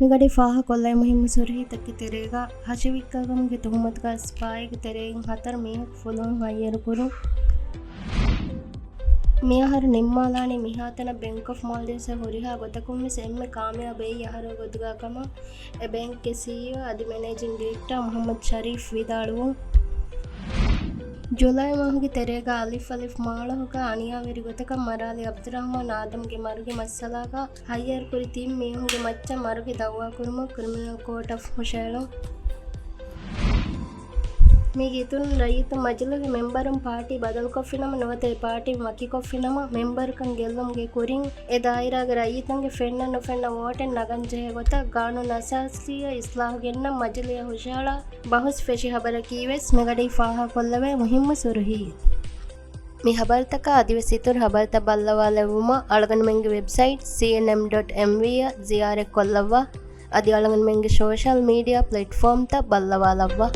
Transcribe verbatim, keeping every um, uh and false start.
މިގަޑި ފާހަގަކޮށްލައި މުހިއްމު ސުރުހީތަކުގެ ތެރޭގަ، ހަށިވިއްކާގަމުގެ ތުހުމަތުގަ ސިފައިގެ ތެރެއިން ހަތަރު މީހަކު ފުލުހުން ހައްޔަރުކުރުން. މިއަހަރު ނިންމާލާނީ މިހާތަނަށް ބޭންކް އޮފް މޯލްޑިވްސްއަށް ހުރިހާ ގޮތަކުންވެސް އެންމެ ކާމިޔާބު އެއް އަހަރުގެ ގޮތުގަ ކަމަށް އެ ބޭންކްގެ ސީއީއޯ އަދި މެނޭޖިން ޑިރެކްޓަރ މުހައްމަދު ޝަރީފް ވިދާޅުވުން. ޖުލައި މަހުގެ ތެރޭގަ އަލިފް އަލިފް މާޅޮހުގަ އަނިޔާވެރި ގޮތަކަށް މަރާލި އަބްދުއްރަހްމާން އާދަމްގެ މަރުގެ މައްސަލާގަ ހައްޔަރުކުރި ތިން މީހުންގެ މައްޗަށް މަރުގެ ދައުވާކުރުމަށް ކްރިމިނަލް ކޯޓް އޮފް ހުށައެޅުން. މީގެ އިތުރުން ރައްޔިތުން މަޖިލީހުގެ މެމްބަރުން ޕާޓީ ބަދަލުކޮށްފިނަމަ ނުވަތަ އެ ޕާޓީން ވަކިކޮށްފިނަމަ، މެމްބަރުކަން ގެއްލުމުގެ ކުރިން އެ ދާއިރާގެ ރައްޔިތުންގެ ފެންނަން ނުފެންނަ ވޯޓެއް ނަގަންޖެހޭ ގޮތަށް ގާނޫނު އަސާސީއަށް އިސްލާހު ގެންނަން މަޖިލީހަށް ހުށަހަޅާ ބަހުސް ފެށި ހަބަރަކީވެސް މިގަޑީ ފާހަގަކޮށްލެވޭ މުހިއްމު ސުރުހީ. މި ހަބަރުތަކާ އަދިވެސް އިތުރު ހަބަރުތައް ބައްލަވާލެއްވުމަށް އަޅުގަނޑުމެންގެ ވެބްސައިޓް ސީއެންއެމް ޑޮޓް އެމްވީ އަށް ޒިޔާރަތްކޮށްލައްވާ. އަދި އަޅުގަނޑުމެންގެ ސޯޝަލް މީޑިއާ ޕްލެޓްފޯމްތައް ބައްލަވާލައްވާ.